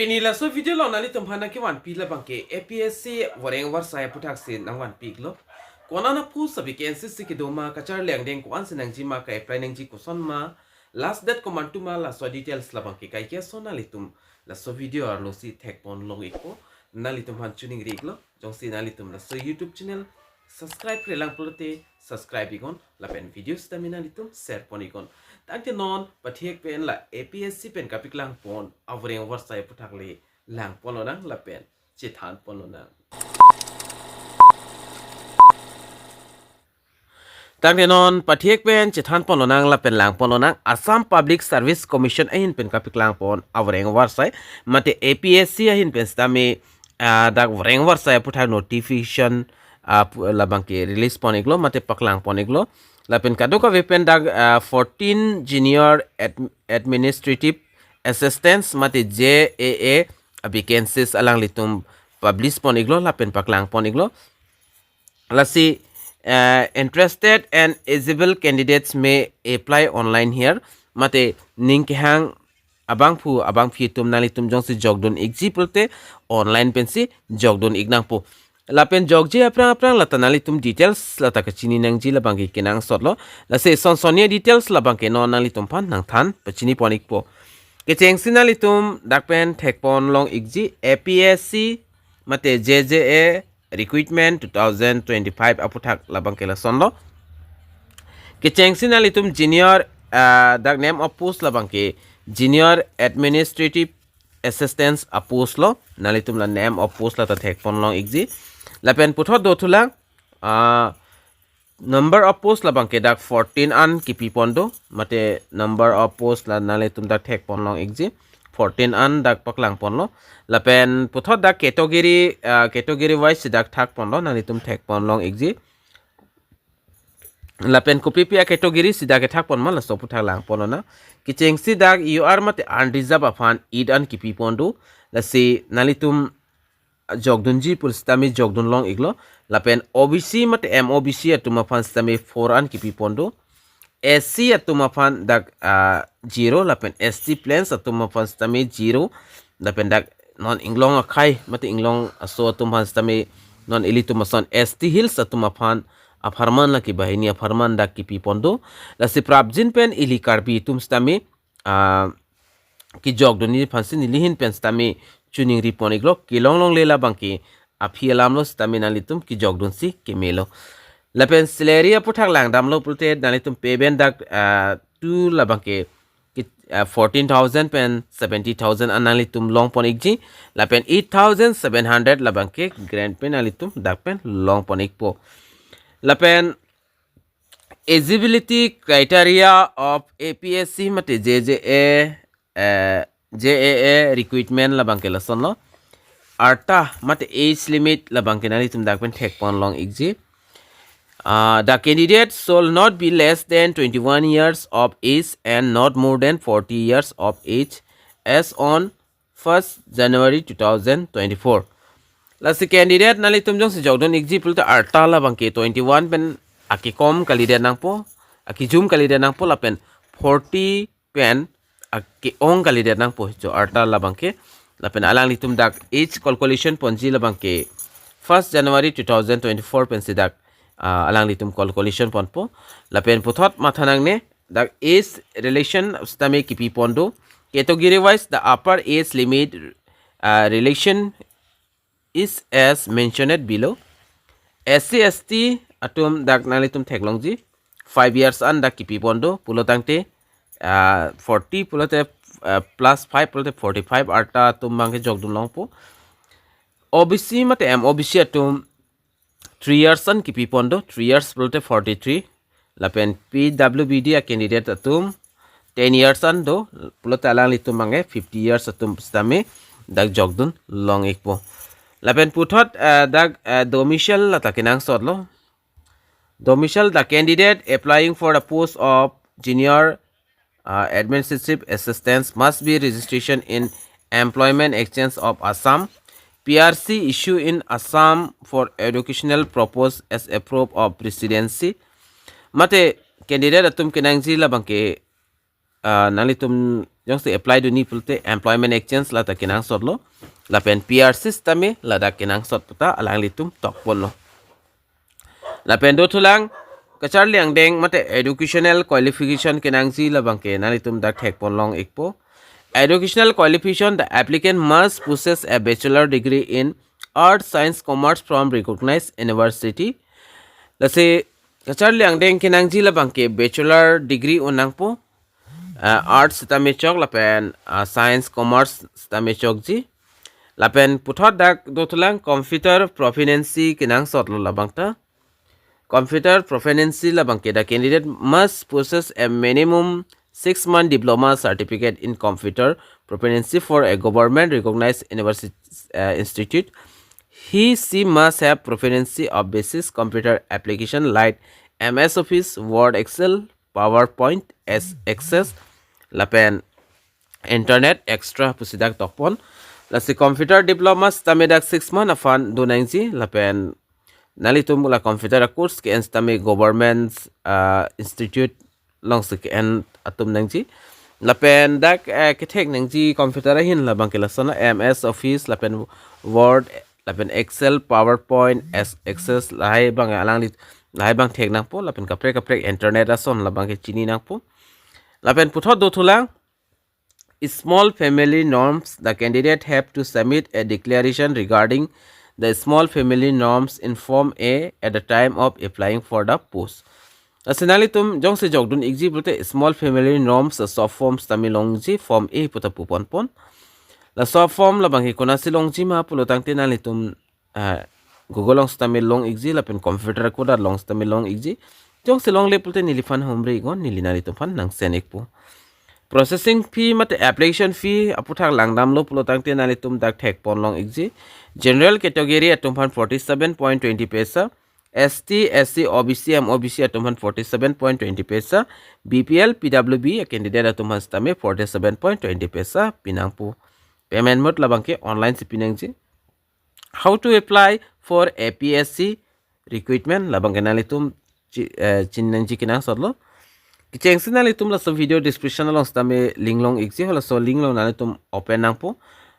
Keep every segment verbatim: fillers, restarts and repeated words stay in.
Pini laso video along nanglitum aphan nangkevanpi labangke A P S C voreng varsai aputhaksi nangvanpi iklo. Konat a-post a-vacancy si kedo ma, kacharli angdeng ko-ansi nangji ma, ka-apply nangji koson ma, last date komantu ma, laso details labangke kaike ason nanglitum laso video arlosi thekpon long ikpo. Nanglitum aphan choningri iklo, jongsi nanglitum laso YouTube channel subscribe-re lang pulote subscribe iknon, lapen video sitame nanglitum share pon iknon. Tangte non pathek pen la A P S C pen kapaklangpon avoreng varsai aputhak le langpon lonang lapen chethanpon lonang. Tangte non pathek pen chethanpon lonang lapen langpon lonang, Assam Public Service Commission ahin pen kapaklangpon avoreng varsai, mate A P S C ahin pen sitame, ah, dak voreng varsai aputhak notification, ah, pu-, labangke release pon iklo, mate paklangpon iklo. Lapen kadokave pen dak, ah, fourteen Junior Ad-, Administrative Assistants, mate J A A vacancies alanglitum publish pon iklo lapen paklangpon iklo. Lasi, eh, interested and eligible candidates may apply online here. Mate ning kehang abangphu abangphi atum, nanglitum jongsi jokdun ikji pulote online pensi jokdun ik nangpo. Lapen jokji aphrang aphrang lata nanglitum details lata kachini nangji labangke kenangsotlo. Lasi son sonni details labangke non nanglitum aphan nangthan pachini pon ikpo. Kechengsi nanglitum dak pen thekpon long ikji, A P S C mate J J A recruitment two thousand twenty-five aputhak labangke lasonlo. Kechengsi nanglitum junior, ah, dak name of post labangke Junior Administrative Assistants a-post lo, nanglitum la name of post lata thekpon long ikji. Lapen puthot dothulang, ah, number of post labangke dak fourteen an kipipon do, mate number of post la nanglitum dak thekpon long ikji, fourteen an dak paklangponlo. Lapen puthot dak category, ah, category wise si dak thakponlo, nanglitum thekpon long ikji. Lapen kopipi a-category si dak kethakpon ma, laso aputhak langpon lonang. Kechengsi dak U R mate unreserved aphan eight an kipipon do. Lasi nanglitum jokdunji pusitame jokdun long iklo. Lapen O B C mate M O B C atum aphan sitame four an kipipon do. S C atum aphan dak, ah, zero, lapen S T plains atum aphan sitame zero. Lapen dak non inglong akhei mate inglong aso atum aphan sitame, non ilitum ason S T Hills atum aphan apharman lake banghini apharman dak kipipon do. Lasi prapjin pen ili Karbi atum sitame, ah, kejokdunji aphansi neli ahin pen sitame choningripon iklo, kelong longle labangke aphi alamlo sitame nanglitum kejokdunsi kemelo. Lapen salary aputhak langdamlo pulote nanglitum pay band dak, ah, two labangke ki-, ah, fourteen thousand pen seventy thousand an nanglitum longpon ikji. Lapen eight thousand seven hundred labangke grant pen nanglitum dak pen longpon ikpo. Lapen eligibility criteria of A P S C mate J J A, eh, J A A recruitment labangke lasonlo. Arta mate age limit labangke nanglitum dak pen thekpon long ikji. Uh, the candidate shall not be less than twenty-one years of age and not more than forty years of age as on first January two thousand twenty-four. Lasi candidate nanglitum jongsi jokdun ikji pulote arta labangke twenty-one pen akekom kalidet nangpo, akejum kalidet nangpo, lapen forty pen ake-ong kalidet nangpo, jo arta labangke. Lapen alanglitum dak age calculation ponji labangke first January two thousand twenty-four pensi dak, ah, alanglitum calculation ponpo. Lapen puthot matha nangne, dak age relation sitame kipipon do. Category wise, the upper age limit, ah, relation is as mentioned below. S C S T atum dak nanglitum theklongji, five years an dak kipipon do, pulotangte, ah, forty pulote, ah, plus five pulote forty-five arta atum abangke jokdun longpo. O B C mate M O B C atum three years an kipipon do, three years pulote forty-three. Lapen P W B D a-candidate atum ten years an do, pulote alanglitum abangke fifty years atum sitame dak jokdun long ikpo. Lapen puthot, eh, dak, eh, domicile lata kenangsotlo. Domicile, the candidate applying for the post of junior, uh, administrative assistants must be registration in Employment Exchange of Assam, P R C issue in Assam for educational purpose as a proof of residency. Mate candidate atum kenangji labangke ah, nanglitum jongsi apply dunji pulote employment exchange lata kenangsotlo. Lapen P R C sitame ladak kenangsot puta alanglitum tokponlo. Lapen dothulang kacharli angdeng mate educational qualification kenangji labangke nanglitum dak thekponlong ikpo. Educational qualification, the applicant must possess a bachelor degree in arts, science, commerce from recognized university. Lasi kacharli angdeng kenangji labangke bachelor degree un nangpo. Ah, arts sitame chok lapen, ah, science, commerce sitame chokji. Lapen puthot dak dothulang computer proficiency kenangsotlo labangta. Computer proficiency labangke, the candidate must possess a minimum six month diploma certificate in computer proficiency for a government recognized university, uh, institute. He she must have proficiency of basic computer application like M S Office, Word, Excel, PowerPoint, as access lapen internet extra pusi dak tokpon. Lasi computer diploma sitame dak six month aphan do nangji lapen nanglitum la computer course ke-en sitame government, ah, institute alongsi ke-en atum nangji. Lapen dak, eh, kethek nangji computer ahin labangke lason M S Office lapen Word lapen Excel, PowerPoint, as access lahai abang alangli lahai abang thek nangpo lapen kaprek kaprek internet ason labangke chini nangpo. Lapen puthot dothulang small family norms, the candidate have to submit a declaration regarding the small family norms in Form A at the time of applying for the post. Lasi nanglitum jongsi jokdun ikji pulote small family norms, uh, short form sitame longji, Form A puta puponpon. La short form labangke konatsi longji ma pulo tangte nanglitum, ah, Google along sitame long ikji lapen computer koda along sitame long ikji. Jongsi longle pulote neliphan humri iknon, neli nanglitum aphan nang-send ikpo. Processing fee mate application fee aputhak langdamlo pulo tangte nanglitum dak thekponlong ikji. General category atum aphan forty-seven point twenty paisa, S T, S C, O B C, M O B C atum aphan forty-seven point twenty paisa, B P L, P W B a candidate atum aphan sitame forty-seven point twenty paisa pinangpo. Payment mode labangke online si pinangji. How to apply for A P S C recruitment labangke nanglitum chi-, eh, chiningje kenangsotlo. Kechengsi nanglitum laso video description along sitame link long ikji, halaso link along nanglitum open nangpo.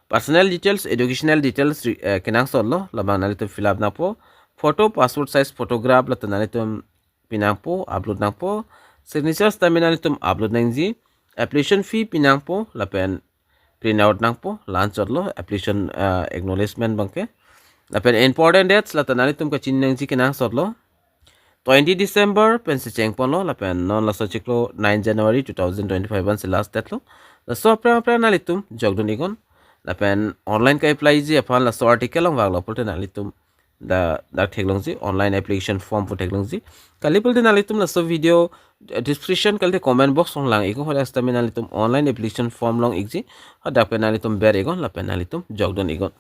Personal details, educational details ri-, eh, kenangsotlo, labang nanglitum fill up nangpo. Photo, passport size photograph lata nanglitum pinangpo, upload nangpo. Signature sitame nanglitum upload nangji. Application fee pinangpo lapen print out nangpo, la-anchotlo application, uh, acknowledgement abangke. Lapen important dates lata nanglitum kachini nangji kenangsotlo. Twenty December pensi chengponlo lapen non laso chiklo nine January two thousand twenty-five ansi last date lo. Laso aphrang aphrang nanglitum jokdun iknon. Lapen online ka-apply ji aphan laso article along vanglo pulote nanglitum da, dak theklongji, online application form pu theklongji. Kali pulote nanglitum laso video, eh, description kalite comment box along lang iknon, hadak sitame nanglitum online application form long ikji. Hadak pen nanglitum ber iknon lapen nanglitum jokdun iknon.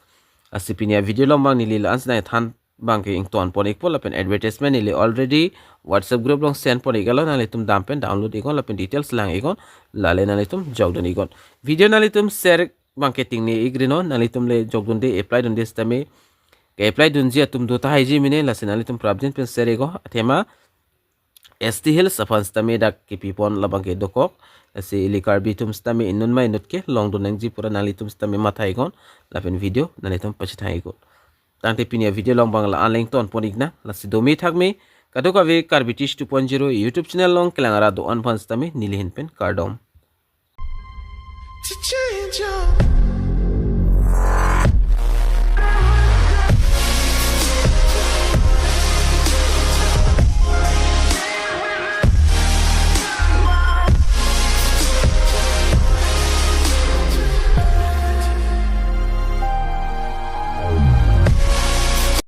Lasi pini a-video along abang neli la-ansi nangthan abangke ingtonpon ikpo lapen advertisement neli already WhatsApp group along send pon iklo, nanglitum dam pen download iknon lapen details lang iknon, lale nanglitum jokdun iknon. Video nanglitum share abangke tingne ikri non, nanglitum le jokdunde, apply dunde sitame, ke-apply dunji atum do tahaiji mene, lasi nanglitum prapjin pen share iknon, athema S T Hills aphan sitame dak kepipon labangke dokok, lasi ili Karbi atum sitame inut ma inut ke longdun nangji pura nanglitum sitame matha iknon, lapen video nanglitum pachethang iknon. Tangte pini a-video along abang la-an le ingtonpon iknang, lasi dome thakme, kadokave Karbi Teach two point zero YouTube channel along kelang arat do-an aphan sitame neli ahin pen kardom. To change your